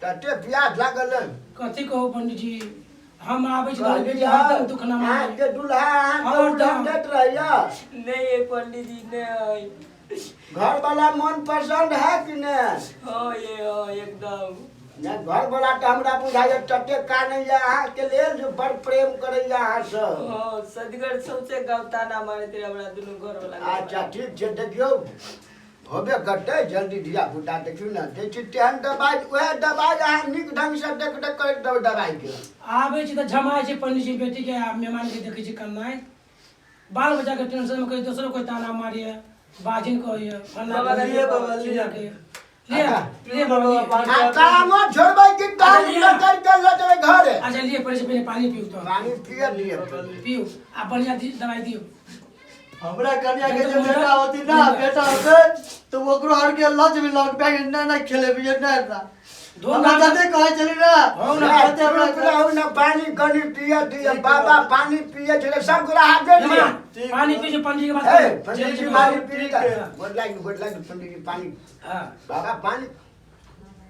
तते प्यास लागल है। कथी कहू पंडीजी, हम आबै छी तऽ कहली बेटी हरदम दुख ना माने। अहाँके दुल्हा अहाँके हरदम। उलहन दैत रहैया? नहीं ये पंडित जी नहीं। घर वाला मन पसंद है कि नहीं? हाँ ये हाँ एकदम। नहि, घर वाला तऽ हमरा बुझाइया तते कानैया अहाँके लेल जे बड़ प्रेम करैया अहाँसँ। हाँ सदगर सबसे गाँव ताना मारैत रहे हमरा दुनू घर वाला। अच्छा ठीक छै, देखियौ होबे करतै जल्दी धिया पुता। देखियौ ने दै छी तेहन दबाइ, उएह दबाइ अहाँ नीक ढङ्गसँ देख देख करैत देबै दबाइके। आबै छी तऽ झमाइ छी पंडीजी बेटीके आ मेहमानके देखै छी कन्नाइ, बाल बच्चाके टेंशनमे कोइ दोसरो कोइ ताना मारैए, बाजिन कहैए फल्लाँ बाबा कहैए, लिए बाबा, लिए। चिल्लाँ कहैए। लिए, लिए बाबा, लिए। आ तामो छोड़बै कि टांग पकड़ के लऽ जेबै घरे? अच्छा लिए, पहिले से पहिले पानी पीउ तऽ। पानी पिय लिअ। पीउ आ बढ़िआँ दबाइ दियौ। हमरा कन्या के जे बेटा होती ना, बेटा होते तो ओकरो हर के लज भी लग पे ना ना खेलेबी ना ना। धो हमरा ना। जते कहै छली ना, हौ ना। तते हमरा चुप रहू ने, पानी कनि पिय दिअ बाबा, पानी पिय छलै सब गोरा हाथ जोड़ि दिअ। ठीक। पानी पी जो पंडीजी के बात हे करू। पंडीजी जल्दी पानी करू। पी ठीक तऽ है। गोर लागि, गोर लागि पंडीजी पानी। हाँ। बाबा पानी।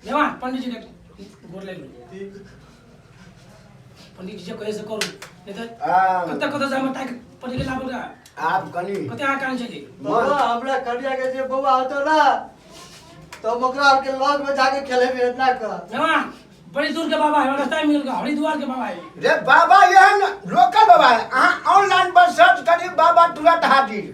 मेहमान पंडीजी के गोर लागि लू। ठीक। पंडीजी जे कहे से करू, नहीं तऽ आ, कतऽ कतऽ से हम ताकि पढ़ि के लाबल रहा। आब कनि कते अहाँ कान छली। बाबा हमरा कन्या के जे बौआ होतो ना तो हम ओकरा आर के लग में जाके खेलेबी इतना कह। मेहमान बड़ी दूर के बाबा है, रास्ता में मिल गया, हरिद्वार के बाबा है। रे बाबा एहन लोकल बाबा है, अहाँ ऑनलाइन पर सर्च करी बाबा तुरंत हाजिर,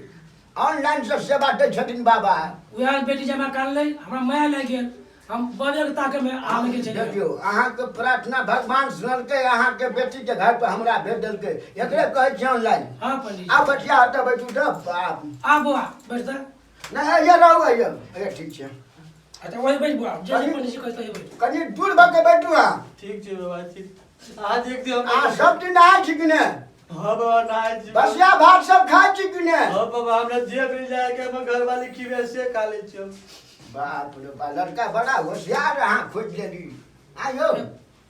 ऑनलाइन से सेवा दै छथिन बाबा। उएह बेटी जमा कानलै, हमरा माया लागि गेल, हम बबे के ताके में आबे के छलै। देखियौ अहाँके प्रार्थना भगवान सुनलकै, अहाँके बेटी के घर पर हमरा भेज देलकै, एकरे कहै छी ऑनलाइन। हाँ पंडीजी। आब बचिया ओतऽ बैठू तऽ बाप। आ बौआ बैठ तऽ। नहि अइये रहू, अइये अइये ठीक छै। अच्छा वही बैठ बौआ, जे जे पंडीजी कहै तही बैठ। कनि दूर भऽ के बैठू अहाँ। ठीक छै बाबा, ठीक। अहाँ देख दियौ। अहाँ सब दिन नहाय छी कि नहि? हाँ बाबा नहाय छी। बसिया भात सब खाइ छी कि नहि? हाँ बाबा, हमरा जे मिल जाए के हमर घरवाली खिबे से खा लै छी हम। बाप रे बाप, लड़का बड़ा होशियार अहाँ खोजि लेली। आयौ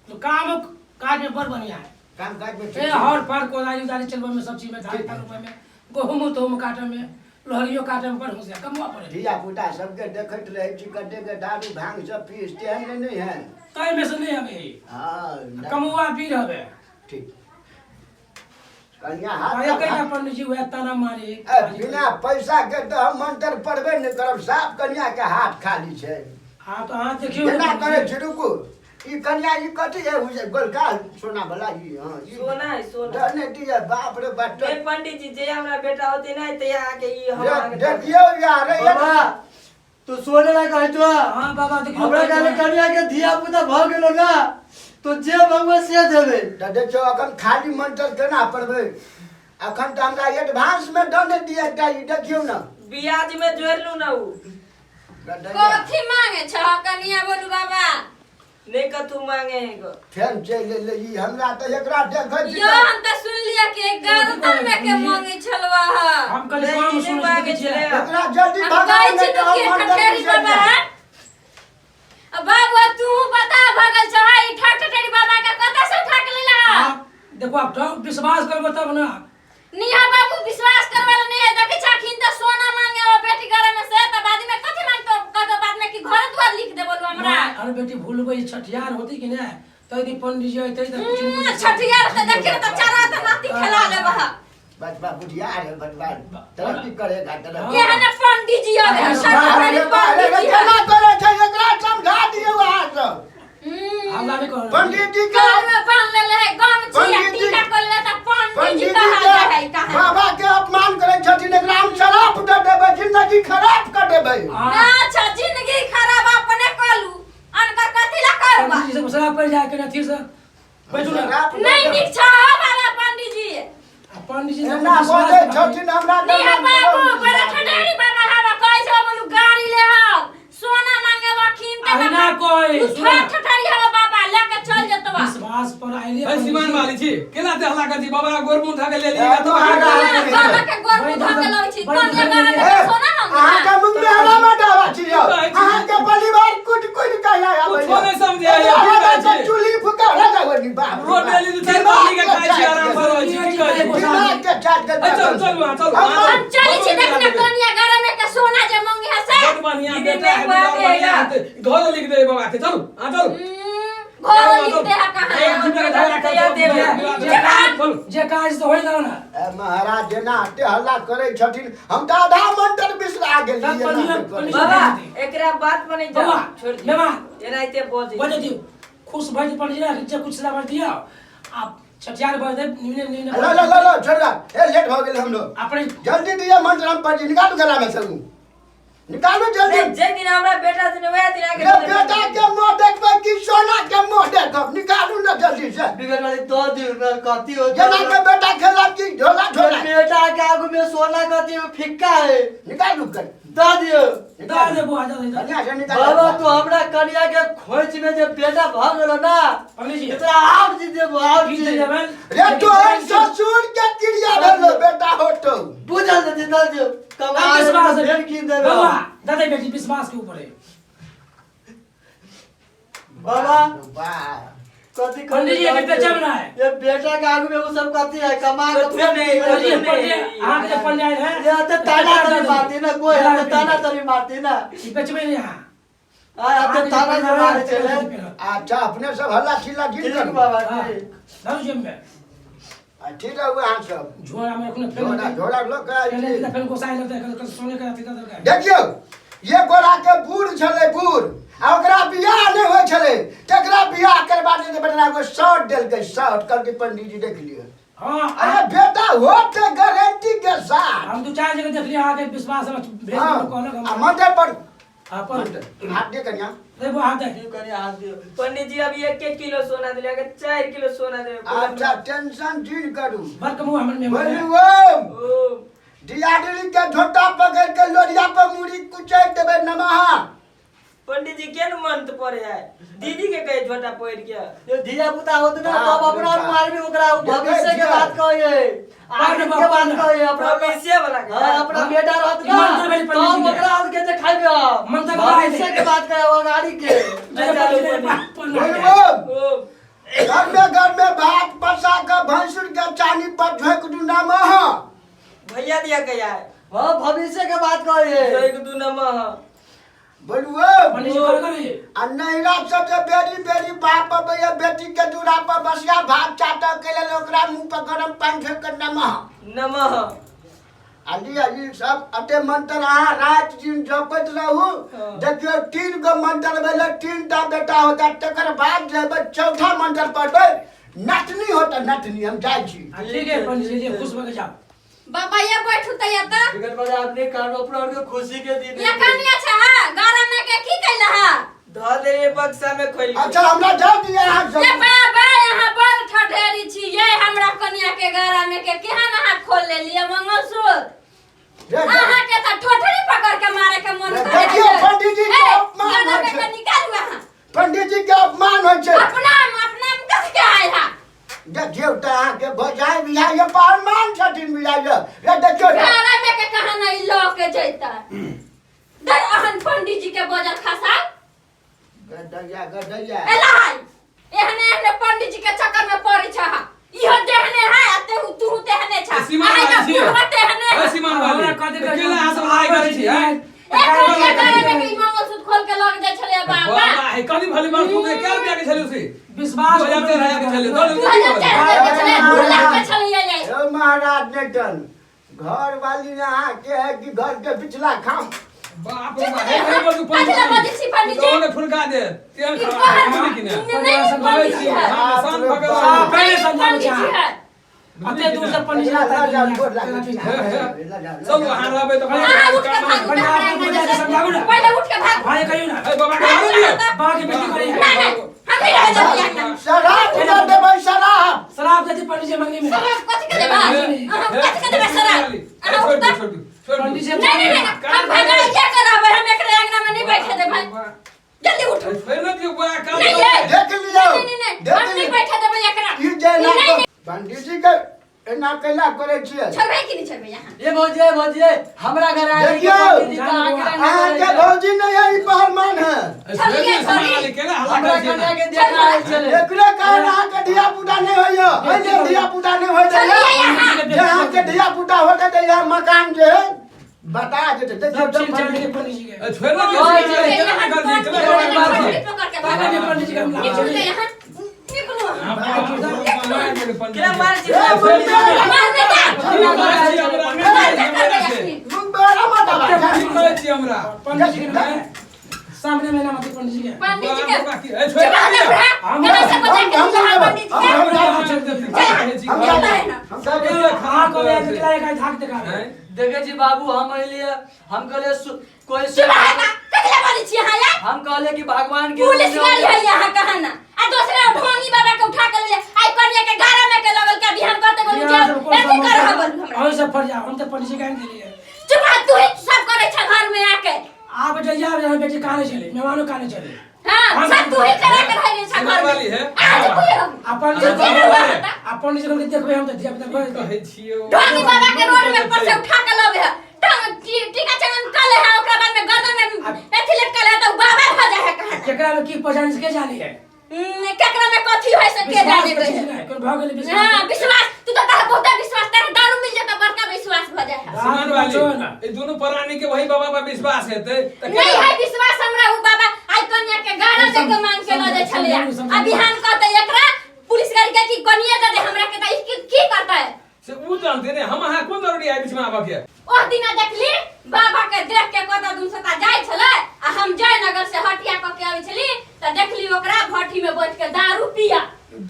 तो काम काज में बड़ बढ़िया है। काम काज में ए ठीक छै। हर पर कोदारी उदारी चलबै में, सब चीज में, धान तान रोपै में, गहूम तहूम काटै में, लोहरियो काटै में बड़ होशियार, कमवा पड़े। धिया पुता सबके देखैत रहै छी कतेक दारू भांग सब पीस तेहन नहि है। ताहि में से नहीं हवे। हाँ कमवा बीर हवे। ठीक कन्या हाथ अरे कहिया पंडित जी वएह ताना मारे। ए, बिना पैसा के तऽ हम मंत्र पढ़बे नहि करब, साफ कन्या के हाथ खाली छै। हाँ तो अहाँ देखियौ। केना करै छी? रुकू, ई कन्या ई कथी है? उजे गोलका सोना वाला ई? हाँ ई सोना है सोना। दने दिए बाप रे बाप। नहीं पंडित जी, जे हमरा बेटा होते ना ते अहाँ के ई हम अहाँ के देखियौ यार ये बाबा तू सोने ला कहै तो। हाँ बाबा देखियौ। हमरा कहले कन्या के धिया पुता भऽ गेलो ना तो जे मंगबै से देबै। तऽ देखियौ अखन खाली मंत्र केना पढ़बै? अखन तऽ हमरा एडवांस में दने दिए एकटा ई, देखियौ ने। ब्याज में जोड़ लू ना उ। कथी मांगे छह कनिया, बोलू बाबा। नहीं कथू मांगे है गो। फेर चलि एलै ई, हमरा तऽ एकरा देखै छी यो हम तऽ सुन लिया कि गर्दन में के मांगे छलवा ह। हम कल नहीं, काम नहीं सुनै मांगे छियै। छलै। एकरा जल्दी हम भगाउ कहै नहि छी तऽ हम कि मंत्र ठठेरी बिसरि बाबा जायब। है। अब बाबू तू बता भगल छह ई ठक ठठेरी बाबा के कतऽ से उठा के लेला? आप देखो, आप तो विश्वास करबो तब ना। निहा बाबू विश्वास करवा ला नहीं है, देखै छखिन तऽ सोना मांगे हो बेटी घर में से, तऽ बाद में कथी मांगतो कतो बाद में कि घर द्वार लिख देबो हमरा। अरे बेटी भूलबै, छठियार होती कि नहीं तै दिन पंडित जी अइतै तऽ कुछ न कुछ। छठियार तऽ देखियो तऽ चारा तऽ नाती खेला लेबह। बचबा बुढ़िया रे बचबा तरक्की करेगा तरक्की। एहन पंडित जी आबे है, अरे पंडित जी है। केना करै छै एकरा समझा दियौ अहाँ सब। हमरा नहि कहल। पंडित जी के कान में बांध लेले है गम छी आ पंडित जी- टीका कर ले तऽ पंडित जी पंडित जी कहा के जाय है कहा। बाबा के अपमान करै छथिन, एकरा हम शराप दे देबै, जिंदगी खराब कर देबै। अच्छा जिंदगी खराब अपने कलू, अनकर कथी ला करबा? पंडित जी से शराब पड़ जाए के अथी से बैठू ना। शराप दे नहीं देबै। नीक छ हो बाबा पंडित जी। आ पंडित जी से एना विश्वास बजै करबै। छथिन हमरा निहा बाबू बड़ा ठंडारी बाबा हवा कहै छ बोलू गाड़ी ले आओ सोना मांगे वखिन त अहिना कहै, तू सुन। ठठ ठठारी हवा बाबा लेके चल जतवा। विश्वास पर आइले। है सिवान वाली छी केना ते हल्ला कर छी बाबा गोर मुंह उठा के ले ली ए, तो तो आगा आगा। बाबा के गोर मुंह धऽ के लबै छी बड़ी कोन जगह बड़ी में ए, सोना मांगे? अहाँके मुँह में हवा मत आवा छी यौ। की कहै छी? अहाँके परिवार कुट कुट के आबै कुछो नहि समझे आया, की कहै छी? चूल्ही फुका लगा बाप रे रोड बाप। डेली दू चारि आदमी के खाइ छी आराम से रहै छी की कहै छी? दिमाग के चाट के ए, चलू चलू अहाँ चलू हम- अहाँ हम चली छी देखने कनिया घर में के सोना जे मांगे है से। बड बढ़िया दीदी, बेटा नहीं है बात है बढ़िया ना। हेतै। घर लिख देबै बाबा के चलू अहाँ चलू। घर लिख दे है कहाँ एक दूसरे के झगड़ा तैयार देबै। चलू जे काज तो होय जाओ ना। ए महाराज, जेना एते हल्ला करै छथिन, हम तऽ आधा मंत्र बिसरा गेलियै। तब एना पंडित- के करै। पंडित- बाबा, एकरा बात पर नहीं जाओ, बाबा, छोड़ दियो। मेहमान। एनाहिते बजै। बजे दियो, खुश भऽ जेतै पंडित जी, जे कुछ सजावट दियो आ छठियार भऽ जेतै निमने निमने। ल ल ल ल, छोड़ दे। ए, लेट भऽ गेल हमरो। अपने जल्दी दिअ मंत्र, हम पंडित निकालू गला में से, उ निकालू जल्दी। नहीं, जे दिन हमरा बेटा दिन वएह दिन आके रे बेटा के मुँह देखबै कि सोना के मुँह देखब? निकालू ने जल्दी से। बिगड़ वाली दो दिन में कथी हो? जेना के बेटा खेलब कि झोला झोला? बेटा के आगू में सोना कथी फिक्का है? निकालू कर। दऽ दियौ। दऽ दे बुआ, दऽ दे, दऽ दे। बढ़िया से निकालू। बाबा, तू हमरा कनिया के खोंच में जे बेटा भऽ गेलो ना, पंडित जी, तोरा आब जी देबो, आब गीत जी। देबनि। रे तोहर ससुर के क्रिया भेलो बेटा होतो। बुझल जे दऽ दियौ, कमा विश्वास फेर कीन देबै। बाबा, दऽ दे बेटी, विश्वास के ऊपर है। बाबा। वाह। कथी? पंडित जी, एके बेचब ना है। ये बेटा के आगू में वो सब कथी है? कमा के कथी नहीं, पंडित जी, नहीं। पंडित अहाँके जे पंडित है, ये तो ताना तरी मारती ना कोई है, तो ताना तरी मारती ना। ई बेचबै नहीं अहाँ। आ तो ताना जे मारे छले। अच्छा, अपने सब हल्ला चिल्ला जिन ठीक करू। बाबा। हाँ, ठीक। धरू जेब में। आ, ठीक है, अहाँ सब झोरा में एखनो फेर झोला झोला लऽ के आयल फेर छी। फेर गोसाइ लगतै, कल सोने के अथी दऽ देलकै। देखियौ, ये गोरा के बूढ़ छलै, बूढ़, आ ओकरा बियाह नहि होइ छलै, तकरा बियाह करबा देलकै। बेटा एगो शर्ट देलकै, शर्ट। कहलकै पंडीजी देख लिअ। हाँ। अरे बेटा होते गारंटी के साथ। हम दू चारि जगह देखलियै, अहाँके विश्वास हमरा भेज हाँ कहलक आ हम मंदिर पर हाँ, पर हाथ दे कन्या। दे बुआ, हाथ दे। दियौ कनि, हाथ दियौ। पंडित जी, अभी एक एक किलो सोना दिले, अगर 4 किलो सोना देबै? अच्छा, टेंशन जिन करू। बड़ कमु हमर मेहमान है। बोलू ओम। ओ। दियादली के झोटा पकड़ के लोरिया पर मुड़ी कुचैर देबै, नमः। पंडित जी, केन मंत्र पढ़े है? दीदी के कहे झोटा पढ़ के। ये धिया पुता होत ना, तब अपना मारबी ओकरा, उ देखै भविष्य के छियै। बात कहिए, आगे के बात कहिए, अपना भविष्य वाला के। हाँ, अपना बेटा रहत ना, मंत्र भेल पंडित जी तब के। ओकरा और के देखाइबे। मंत्र भविष्य के बात कहे अगाड़ी के। जे पंडित जी, बोलू पंडित ओम। ओ। घर में, घर में भात पसा के भैंसुर के चानी पर झोंक दू, नमः। भैया दिया गया है। हाँ, भविष्य के बात कहिए। एक दू नमः। बोलू ओम। पंडित जी, कर करी। आ नैहरा सब जे बेरी बेरी बाप अबैया बेटी के दूरा पर बसिया भात चाटऽ के लेल, ओकरा मुंह पर गरम पानि फेंक के नमः। नमः। आ लिअ, ई सब अते मंत्र अहाँ राति दिन जपैत रहू। देखियौ, तीन गो मंत्र भेलै, तीन टा बेटा होता। तकर बाद जेबै, चौथा मंत्र पढ़बै, नटनी होता, नटनी। हम जाइ छी। हाँ, ठीक है पंडित जी, खुश भऽ के जाओ। बाबा, ये बैठू त ये त। विगत बजे आपने कारण अपना और के खुशी के दिन। ये कनिया छै हा गारा में के की कैला हा? धऽ देलियै बक्सा में खोलि के। अच्छा, हमरा जाय दिअ अहाँ ये सब। बाबा, यहाँ बड़ ठढेरी छी। ये हमरा कनिया के गारा में के केहन अहाँ खोल लेलियै मंगलसूत्र? रे, अहाँ के त ठोठरी पकड़ के मारे के मन करे। देखियौ, पंडित जी के अपमान गारा होइ में छै। के निकालू अहाँ। पंडित जी के अपमान होइ छै। अपना अपना में कथी के आयल हा? देखियौ तऽ अहाँके भौजाइ बियाह पहलमान छथिन बियाह। रे देखियौ ने। गारा में के कहाँ नहीं लऽ के जैता दर अहन पंडित जी के बजर खसा। गडैया गडैया। एला हाय, एहने एहने पंडित जी के चक्कर में पड़ै छ हा। इहो देहने है आ तेहु तू तेहने छ। सीमान आइ वाली छी। बुढ़वा तेहने ए है। सीमान वाली। हमरा कथी कहै केला अहाँ सब हाय करै छी, हैं? एक के गारा में के ई मंगलसूत्र खोल के लग जाइ छलै बाबा। बाबा, हे कथी भले बार खूब के रुपया के छलै उसे? विश्वास 2004 के छलै, दऽ 2004 के छलै, 2 लाख के छलै ये। यौ महाराज नेटन, घर वाली अहाँके है कि घर के पिछला खाम? बाप रे बाप, हे हे बजू। कथी लए बजै छी पंडित जी? तो फुलका दे तेल। ई खराब कहत है कि ने? नहीं, नहीं, पंडित जी है। हाँ, शांत भऽ के हाँ, रहू। पहिले समझाबै पंडित छै। जी है। अते दूर से पंडित जी ला, ला, ला, गोर लागै छी। हे, हे। ला, ला, ला। चलू, अहाँ रहबै तऽ अहाँ उठ के भागू। पंडित हमरा जी, पूजा के समझाबू ना। पहिले उठ के भागू। भाई, कहियौ ना। हे बाबा के आबू दियौ। बाबा के बेटी करी। नहीं नहीं, हम नहीं रह जाते यहाँ। शराब न देबै, शराब। शराब देती पंडित जी मंगनी में। शराब कथी के देबै? अहाँ कथी के देबै शराब? अहाँ छोड़ उठ दियौ, तऽ। छोड़ दियौ, छोड़ पंडित दियौ। जी। नहीं नहीं नहीं, हम भगाइए के रहबै, हम एकरे अंगना में नहीं बैठे देबै। जल्दी उठू। छोड़ न दियौ बुआ, काम नहीं ये। देख लियौ। नहीं नहीं नहीं, देख हम नहीं लियौ। बैठे देबै एकरा। ई जे एना नहीं नहीं। पंडित जी के एना कैला करै छियै? छोड़बै कि नहीं छोड़बै यहाँ? ये भौजी, ये भौजी, हमरा घर आयल देखियौ। अहाँके भौजी नहीं है, ई पहलवान है। छोड़ दियौ, सीमान वाली, केला हल्ला हमरा करै छी? कन्या के देखा आयल छलै। एकरे कारण अहाँके धिया पुता नहि होइया। है जे धिया पुता नहि होइ चलिए दैया यहाँ। जे अहाँके धिया पुता होतै तऽ यहाँ मकान जे है बता देतै। देखियौ सब तऽ चीज जान के पंडित जी के। छोड़ न दियौ, सीमान वाली, केला कर दी, केला पंडित कर जी दी। पकड़ के के पता नहीं पंडित जी के हम लाबै निकलू छी। तऽ यहाँ निकलू अहाँ। केना मारै छी ए, पंडित जी? मार नहि जा। की कहै छी हमरा? मार नहि करबै अखनी। मुंबई मत आवा की कहै छी हमरा? पंडित जी के नाम सामने में नाम पंडित जी के पंडित जी के बाकी ए, छोड़ि चुप रह दिअ। बूढ़ा। हम- कहाँ से बचा के हम- लाला हम- पंडित जी के? हम- हम छोड़ि देब, की कहै छी? हम चल रहे ना। हम हाँ को निकला एक धाक देखावे हैं? देखे छी बाबू हम अलिए हम कहले कोई चुप रह ना। कथी ला बोलै छी अहाँ यार? हम कहले कि भगवान के पुलिस गाड़ी है यहाँ कहाँ ना आ दूसरा ढोंगी बाबा के उठा के ले ले आई कन्या के गारा में के लगल के बिहान करते बोलू जाओ ऐसे कर रहा बोलू हमरा अहीं सब फट जाओ हम तो पंडित जी के आनि देलिए चुप रह तू ही सब करे छ घर में आके आप जइया यहाँ बेटी कहाँ चले मेहमानो कहाँ चले हां सब तू ही करा के रह गेल छ घर वाली में है। आज कोई हम आ पंडित तू जी के रहा था आ पंडित जी के देखबे हम तो धिया पुता की कहै छी ओ? ढोंगी बाबा के रोड में पर से उठा के लबे है टंग टीका चंगन कले है ओकरा बाद में गर्दन में एथी लटकल है तो बाबा भ जाए है कहाँ केकरा में की पहचान से के जानी है केकरा में कथी है से के विश्वास जाने के गए चीज है नहीं कोन भऽ गेलै विश्वास हाँ विश्वास तू तो तारा बहुत विश्वास तारा दारू मिल जाता बड़का विश्वास भ जाए है सिमान वाली, बचो ना। ई दुनू प्राणी के वही बाबा पर विश्वास हेतै तऽ नहीं है विश्वास हमरा उ बाबा आई कन्या के गाड़ा दे के मांग के ल जाय छलै समझाउ, आ बिहान कहते एकरा पुलिस गाड़ी के कि कन्या दे दे हमरा के त ई की, की करता है से उ जानते ने हम अहाँ कोन जरूरी है बीच में आबऽ के ओह दिना देखली बाबा के देख के कत दूर से ता जाय छलै आ हम जयनगर से हटिया क के आबै छली त देखली ओकरा भट्ठी में बैठ के दारू पिया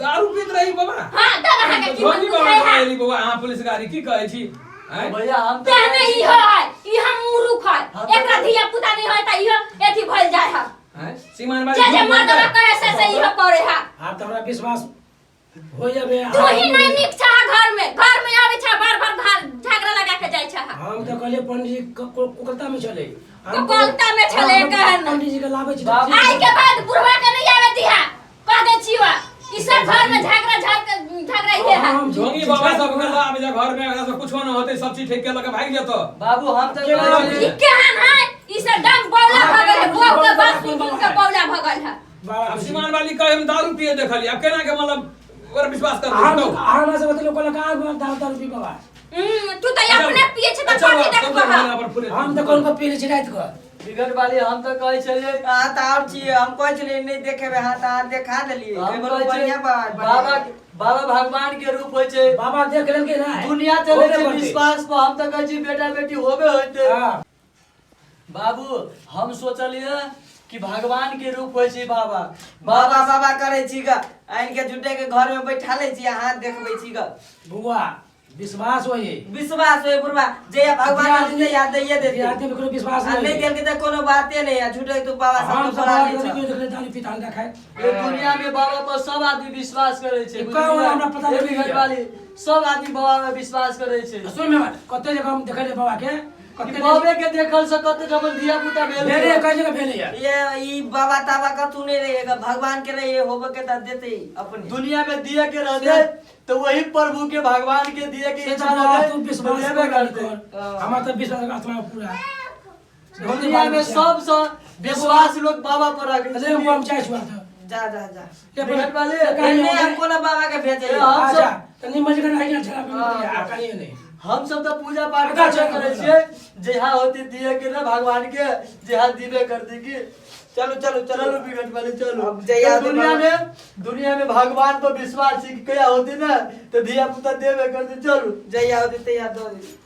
दारू पीत रही बाबा हां तब अहाँ के की धोनी बाबा बुझाय है एली बाबा अहाँ पुलिस गाड़ी की कहै छी आँय? भैया हम तो तेहने ई है ई हम मूर्ख है हाँ, तो- एकरा धिया पुता नहीं है त इहो एथी भइल जाय है आँय? सीमान वाली जे जे मर्दवा कहे से से इहो करे है आब तऽ हमरा विश्वास हो जाबे तू ही नहीं नीक छह घर में घर में आवे छह बार बार झगड़ा लगा के जाय छह हम तऽ कहलियै पंडित जी कोलकाता में चले कोलकाता में चले कहन। पंडित जी के लाबै छी बाबू। आई के बाद बुढ़वा के नहीं आवे दिहा कह दे छिवा ई सब घर में झगड़ा झगड़ा ही है हम ढोंगी बाबा सब के लाब जा घर में एकरा से कुछो न होतै सब चीज ठीक के लके भागि जेतौ बाबू हम तो केना कहै ई छी केहन है ई सब डंग बौला भगल है बहू के बात सुन सुन के बौला भगल है बाबा अब सीमान वाली कहे हम दारू पिए देखलिए अब केना के मतलब ओकरा विश्वास कर हम हमरा सब लोग कहलक आ दारू दारू पी बाबा तू तो अपने पिए छे त कथी देखबह हम तऽ कोन को पी ले छी राति कऽ बिगड़ वाली हम तो कहै छलियै अहाँ तऽ आओर छियै हम कहै छलियै नहि देखेबै अहाँ तऽ अहाँ देखा देलियै हम कहै कहै बढ़िआँ छियै बाबा बाबा बाबा भगवान के रूप होइ छै बाबा देख लेलकै ना दुनिया चलै छै विश्वास पर हम तऽ कहै छी बेटा बेटी होबे होइते हां बाबू हम सोचलियै कि भगवान के रूप होइ छै बाबा बाबा बाबा करै छी ग आनि के झूठे के घर में बैठा लै छी आ हाथ देखबै छी ग बुआ विश्वास होई विश्वास होय बुढ़वा जे भगवान आदमी याद दैये जे देते आदमी ककरो विश्वास आ नहीं नहीं देलकै तऽ कोनो बाते नहीं है झूठे तू बाबा हम सब सब बोला लै देखियो छ देखले दारू पीता अंडा खाए ये दुनिया में बाबा पर सब आदमी विश्वास करै छै ई कौन हमरा पता ये नहीं बिगड़ है। वाली सब आदमी बाबा पर विश्वास करै छै सुन में बात कते जगह हम देखले बाबा के कि कते बाबे के देखल से कते ठमन धिया पुता भेल भेले कई जगह भेले है ये ई बाबा ताबा कथू नहीं रहेगा भगवान के रहिए होबे के तऽ देते अपने दुनिया में दिया के रहते तो वही प्रभु के भगवान के दिए के से इच्छा तो बाबा रहते तू तो विश्वास देबे कर करते हमार तो विश्वास आत्मा पूरा दुनिया में सबसे विश्वास लोग बाबा पर रखे अरे हम चाहे छुआ तो जा जा जा बिगड़ वाले एने हम कोना बाबा के भेजे ए, हम अच्छा सब तनी मजे कर आई ना झड़ा पे आ कहीं नहीं हम सब तो पूजा पाठ अच्छा, करबे अच्छा, करै छियै जहाँ होती दिए के ना भगवान के जहाँ दिबे करती की चलू चलू चलू चलू बिगट वाले चलू अब जहिया तो दुनिया में दुनिया में भगवान पर विश्वास छी कि कहिया होती ना तो धिया पुता देबे करती चलू जहिया होती तहिया दऽ दी।